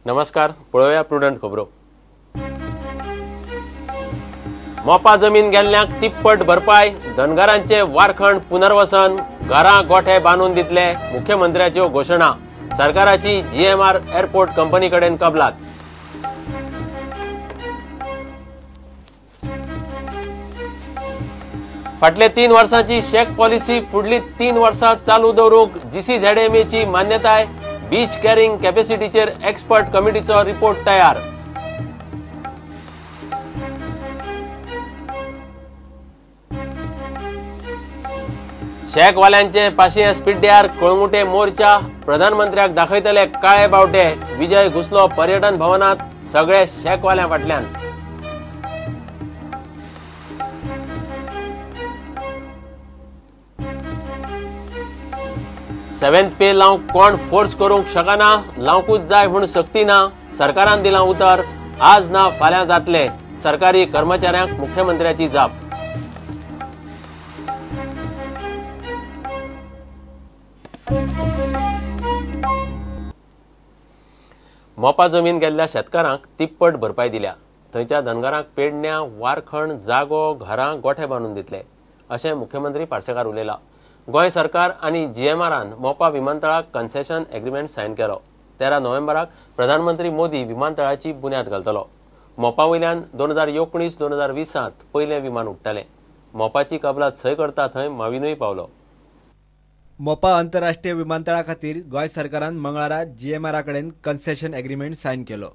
नमस्कार, पळोवया प्रुडंट खबरो. मोपा जमीन गेल्ल्यांक तिप्पट भरपाय, धनगरांचे वारखंड पुनर्वसन, घरां गोठे बांदून दितले, मुख्यमंत्र्याच्यो घोशणा. सरकाराची जीएमआर एअरपोर्ट कंपनी कडेन कबलात. फाटले 3 वर्सांची शॅक पॉलिसी फुडली 3 वर्सां चालू दवरूंक जीसीझेडएमएची मान्यताय. बीच कॅरिंग कॅपॅसिटीचेर एक्सपर्ट कमिटीचो रिपोर्ट तयार. शॅकवाल्यांचे पाशियेंस पिड्ड्यार, कळंगुटे मोर्चा, प्रधानमंत्र्याक दाखयतले काळे बावटे. विजय घुसलो पर्यटन भवनात, सगळे शॅकवाल्यां फाटल्यान. सेव्हन्थ पे लावंक कोण फोर्स करूंक शकना, लावंकूच जाय म्हूण सक्ती ना, सरकारान दिलां उतर, आज ना फाल्यां जातले, सरकारी कर्मचाऱ्यांक मुख्यमंत्र्याची जाप. मोपा जमीन गेल्ल्या शेतकारांक तिप्पट भरपाय दिल्या. थंयच्या धनगरांक पेडण्या वारखंड जागो घरां गोठे बांदून दितले अशें मुख्यमंत्री पार्सेकार उलयला. गोंय सरकार आनी जीएमआरान मोपा विमानतळाक कन्सेशन एग्रीमेंट सायन केलो. 13 नोव्हेंबराक प्रधानमंत्री मोदी विमानतळाची बुन्याद घालतलो. मोपा वयल्यान 2019-2020 पयलें विमान उडटलें. मोपाची कबलात सय करता थंय माविनूय पावलो. मोपा आंतरराष्ट्रीय विमानतळा खातीर गोंय सरकारान मंगळारा जीएमआरा कडेन कन्सेशन एग्रीमेंट सायन केलो.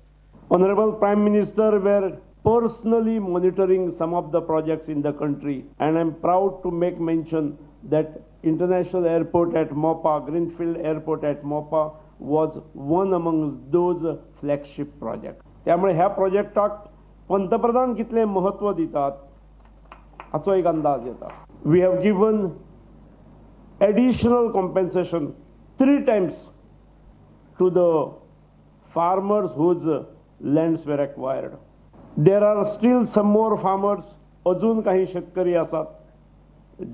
Honourable prime minister were personally monitoring some of the projects in the country and I am proud to make mention that international airport at Mopa, greenfield airport at Mopa was one among those flagship project. त्यामुळे ह्या प्रोजेक्टाक पंतप्रधान कितले महत्व दितात हाचो एक अंदाज येता. We have given additional compensation 3 times to the farmers whose lands were acquired. There are still some more farmers, अजून काही शेतकरी आसात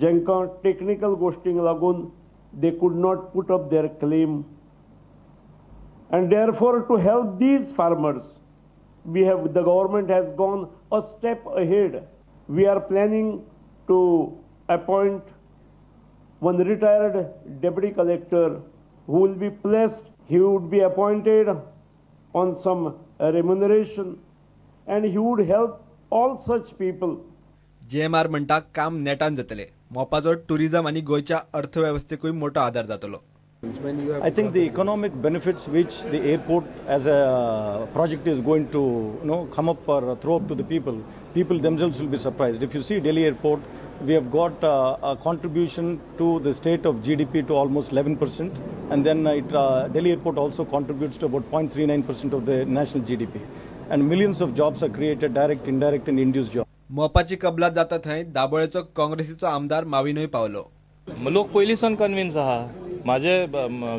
जेंकां टेक्निकल गोष्टींक लागून they could not put up their claim, and therefore to help these farmers we have, the government has gone a step ahead. We are planning to appoint one retired deputy collector who will be placed, he would be appointed on some remuneration and he would help all such people. GMR म्हणटा काम नेटान जातले. मोपाचो tourism आनी गोंयच्या अर्थवेवस्थेकूय मोठो आदार जातलो. I think the economic benefits which the airport as a project is going to, you know, come up for throw up to the people, people themselves will be surprised. If you see Delhi airport, we have got a contribution to the state of GDP to almost 11%, and then Delhi airport also contributes to about 0.39% of the national GDP, and millions of jobs are created, direct, indirect and induced jobs. मोपाची कबलात जाता थंय दाबोळेचो काँग्रेसीचो आमदार माविनूय पावलो. लोक पयलींसून convince आहा. म्हाजे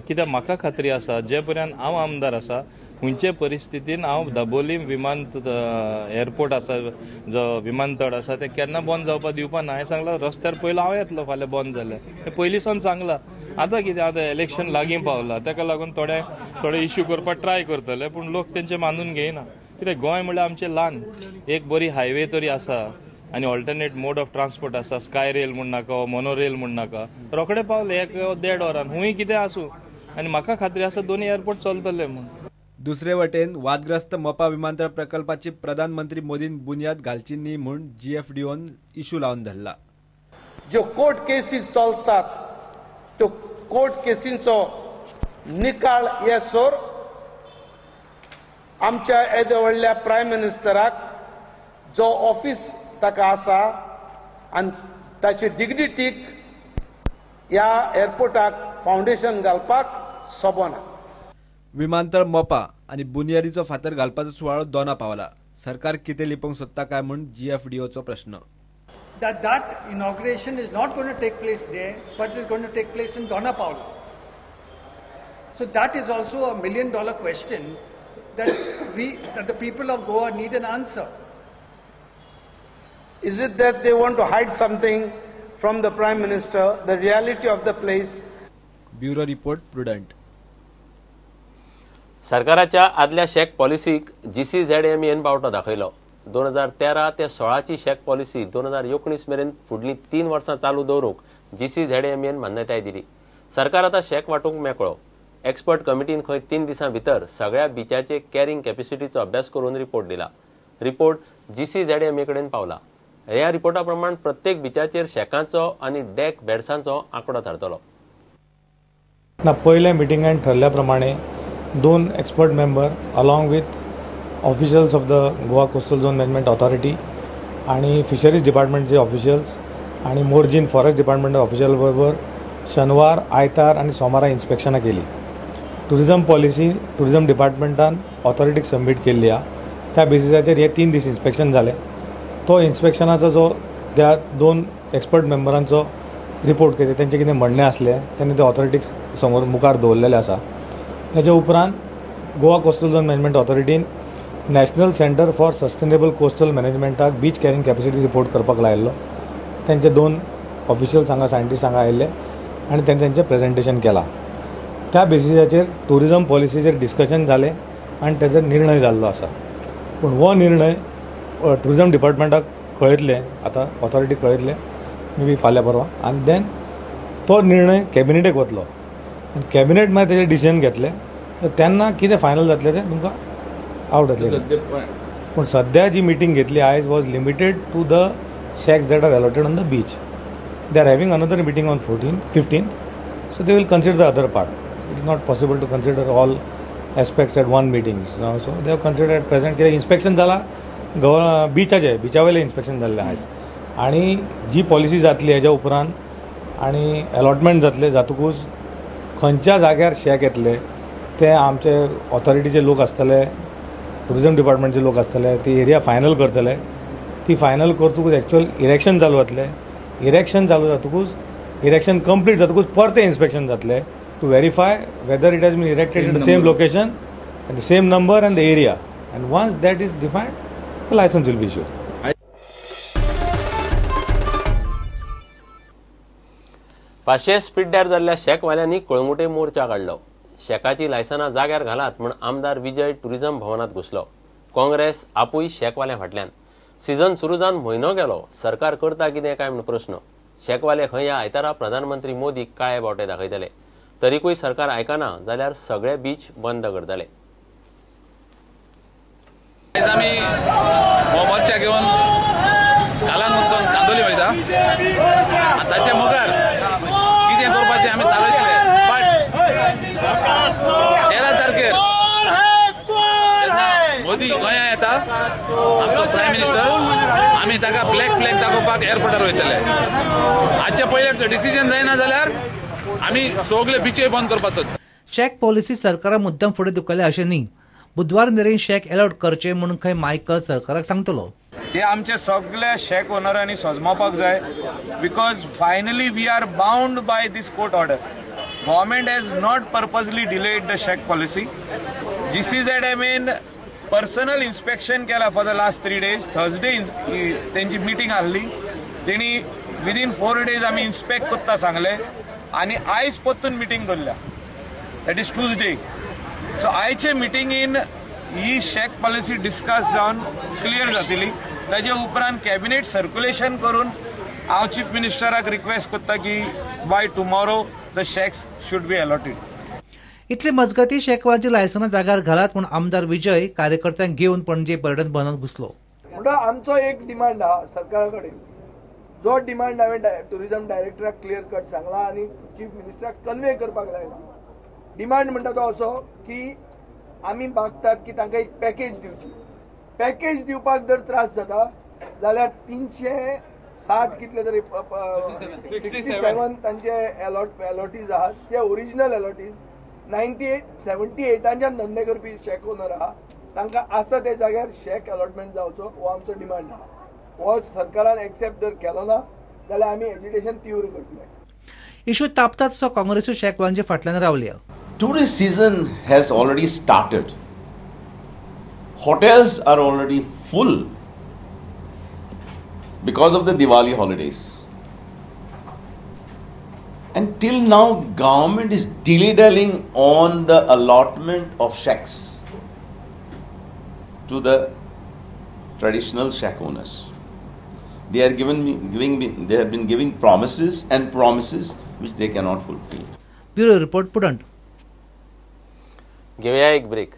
कित्याक म्हाका खात्री आसा जे पर्यंत हांव आमदार आसा खंयचे परिस्थितीन हांव दाबोली विमान एअरपोर्ट आसा जो विमानतळ आसा तें केन्ना बंद जावपाक दिवपा ना. हांवें सांगलां रस्त्यार पयलो हांव येतलो फाल्यां बंद जाल्यार, हें पयलींसून सांगलां. आतां कितें आतां इलेक्शन लागीं पावलां ताका लागून थोडे थोडे इश्यू करपाक ट्राय करतले, पूण लोक तेंचे मानून घेयना. कित्याक गोंय म्हणल्यार आमचें ल्हान, एक बरी हायवे तरी आसा आनी ऑल्टरनेट मोड ऑफ ट्रान्सपोर्ट आसा. स्काय रेल म्हूण नाका, मोनोरेल म्हूण नाका, रोखडे पावले 1-1.5 वरान हुंय कितें आसूं. आनी म्हाका खात्री आसा दोनूय एअरपोर्ट चलतले म्हूण. दुसरे वटेन वादग्रस्त मोपा विमानतळ प्रकल्पाची प्रधानमंत्री मोदीन बुन्याद घालची न्ही म्हूण जीएफडीओन इश्यू लावन धरला. ज्यो कोर्ट केसी चलतात त्यो कोर्ट केसींचो निकाल येसर आमच्या येद्या व्हडल्या प्रायम मिनिस्टराक जो ऑफिस ताका आसा आनी ताची डिग्निटीक ह्या एअरपोर्टाक फावंडेशन घालपाक सोबना. विमानतळ मोपा आनी बुन्यादीचो फातर घालपाचो सुवाळो दोना पावला. सरकार कितें लिपोवंक सोदता काय म्हूण जीएफडीओचो प्रश्न. That inauguration is not going to take place there, but is going to take place in Dona Paula. So that is also a $1 million question that that the people of Goa need an answer. Is it that they want to hide something from the Prime Minister, the reality of the place? Bureau Report, Prudent. सरकाराच्या आदल्या shack पॉलिसीक GCZMEन बावटो दाखयलो. 2013 ते 16ची shack policy 2019 मेरेन फुडलीं 3 वर्सां चालू दवरूंक GCZMEन मान्यताय दिली. सरकार आतां शॅक वांटूंक मेकळो. एक्सपर्ट कमिटीन खंय 3 दिसां भितर सगळ्या बिचाचे कॅरिंग कॅपॅसिटीचो अभ्यास करून रिपोर्ट दिला. रिपोर्ट GCZMA कडेन पावला. ह्या रिपोर्टा प्रमाण प्रत्येक बिचाचेर शॅकांचो आनी डॅक बेड्सांचो आंकडो थारतलो. ना, पयल्या मिटिंगान ठरल्या प्रमाणे 2 expert member along with officials of the Goa coastal zone management authority आणि फिशरीज डिपार्टमेंटचे ऑफिशियल्स आणि मोरजीन फॉरेस्ट डिपार्टमेंट ऑफिशियल बरोबर शनिवार, आयतार आनी सोमारा इन्स्पेक्शनां केली. टुरिजम पॉलिसी टुरिजम डिपार्टमेंटान ऑथॉरिटीक सबमीट केल्ली आहा. त्या बेसिसाचेर हे 3 दीस इन्स्पेक्शन जालें. तो इन्स्पेक्शनाचो जो त्या 2 एक्सपर्ट मेंबरांचो रिपोर्ट केले, तेंचें कितें म्हणणें आसलें तेन्ना ते ऑथॉरिटीक समोर मुखार दवरलेलें आसा. ताच्या उपरांत गोवा कोस्टल झोन मॅनेजमेंट ऑथॉरिटीन national centre for sustainable coastal मॅनेजमेंटाक beach carrying capacity report करपाक लायिल्लो. तेंचे 2 ऑफिशियल्स हांगा, सायंटिस्ट हांगा आयिल्ले आनी तेंचें तेंचें प्रेजेंटेशन केलां. त्या बेसिसाचेर टुरिजम पॉलिसीचेर डिस्कशन जालें आनी तेजो निर्णय जाल्लो आसा. पूण हो निर्णय टुरिजम डिपार्टमेंटाक कळयतलें, आतां ऑथॉरिटी कळयतलें मे बी फाल्यां परवां, आनी देन तो निर्णय कॅबिनेटेक वतलो आनी कॅबिनेट मागीर तेजें डिसिजन घेतलें तर तेन्ना कितें फायनल जातलें तें तुमकां आवट जातलें. पूण सद्या जी मिटींग घेतली आयज was limited to the shacks that are allotted on the beach. They are having another meeting on 14th, so they will consider the other part. It is not possible to consider all aspects at one meeting, so they have considered at present. कित्याक inspection जाला बिचाचें, बिचा वयलें inspection जाल्लें आयज, आनी जी policy जातली हेज्या उपरांत आनी एलॉटमेंट जातलें जातकूच खंयच्या जाग्यार शॅक येतले ते आमचे ऑथॉरिटीचे लोक आसतले, टुरिजम डिपार्टमेंटचे लोक आसतले, ती एरिया फायनल करतले. ती फायनल करतकूच एक्चुअल इरेक्शन चालू जातलें. इरेक्शन चालू जातकूच, इरेक्शन कंप्लीट जातकूच परतें इन्स्पेक्शन जातलें to verify whether it has been erected in the same location and the same number and the area, and once that is defined the licence will be issued. पाशे पिड्ड्यार जाल्ल्या शॅकवाल्यांनी कळंगुटे मोर्चा काडलो. शॅकाची लायसनां जाग्यार घालात म्हूण आमदार विजय टुरिझम भवनांत घुसलो. काँग्रेस आपूय शॅकवाल्यां फाटल्यान. सीझन सुरू जावन म्हयनो गेलो, सरकार करता कितें काय म्हूण प्रश्न. शॅकवाले खंय ह्या आयतारा प्रधानमंत्री मोदीक काळे बावटे दाखयतले. तरीकूय सरकार आयकना जाल्यार सगळे बीच बंद करतले. आयज आमी हो मोर्चा घेवन कालांग वचून कांदोली वयता. ताचे मुखार कितें करपाचें आमी थारयतले. बट 13 तारखेर जेन्ना मोदी गोंया येता, आमचो प्रायम मिनिस्टर, आमी ताका ब्लॅक फ्लॅग दाखोवपाक एअरपोर्टार वयतले. आजचे पयले डिसिजन जायना जाल्यार आमी सगळे बिचूय बंद करपाचो. शॅक पॉलिसी सरकारा मुद्दम फुडें धुकल्ल्या अशें न्ही. बुधवार मेरेन शॅक अलॉट करचे म्हणून खंय मायकल सरकाराक सांगतलो. हे आमचे सगळे शॅक ओनरांनी सजमावपाक जाय, because finally we are bound by this court order. Government has not purposely delayed the shack policy. GCZMN personal inspection केला for the last 3 days. Thursday तेंची मिटींग आहली, तेणी विदीन 4 डेज आमी इन्स्पेक्ट करता सांगले आनी आयज परतून मिटींग दवरल्या, that is Tuesday. सो आयचे मिटिंगेन ही शॅक पॉलिसी डिस्कस जावन क्लियर जातली. ताजे उपरांत कॅबिनेट सर्क्युलेशन करून हांव चीफ मिनिस्टराक रिक्वेस्ट करता की by tomorrow the shacks should be allotted. इतले मजगती शॅकवाल्यांची लायसनां जाग्यार घालात म्हूण आमदार विजय कार्यकर्त्यांक घेवन पणजे पर्यटन भवनांत घुसलो. म्हणटा आमचो एक डिमांड आहा सरकारा कडेन, जो डिमांड हांवें टुरिजम डायरेक्टराक क्लियर कट सांगला आनी चीफ मिनिस्टराक कन्वे करपाक लायला. डिमांड म्हणटा तो असो की आमी मागतात की तांकां एक पॅकेज दिवची. पॅकेज दिवपाक जर त्रास जाता जाल्यार 360 कितले तरी 67 तांचे अलॉटीज आहात, ते ओरिजिनल अलॉटीज 98 78 धंदे करपी शॅक ओनर आहा, तांकां आसा त्या जाग्यार शॅक अलॉटमेंट जावचो हो आमचो डिमांड आहा. हो सरकारान एक्सेप्ट जर केलो ना जाल्यार आमी एजिटेशन तीव्र करतले. इशू तापतात सो काँग्रेसूय शॅकवाल्यांच्या फाटल्यान रावल्या. Tourist season has already started. Hotels are already full because of the Diwali holidays. And till now, government is dilly-dallying on the allotment of shacks to the traditional shack owners. They are they have been giving promises and promises which they cannot fulfill. Bureau report, Prudent. घेऊया एक break.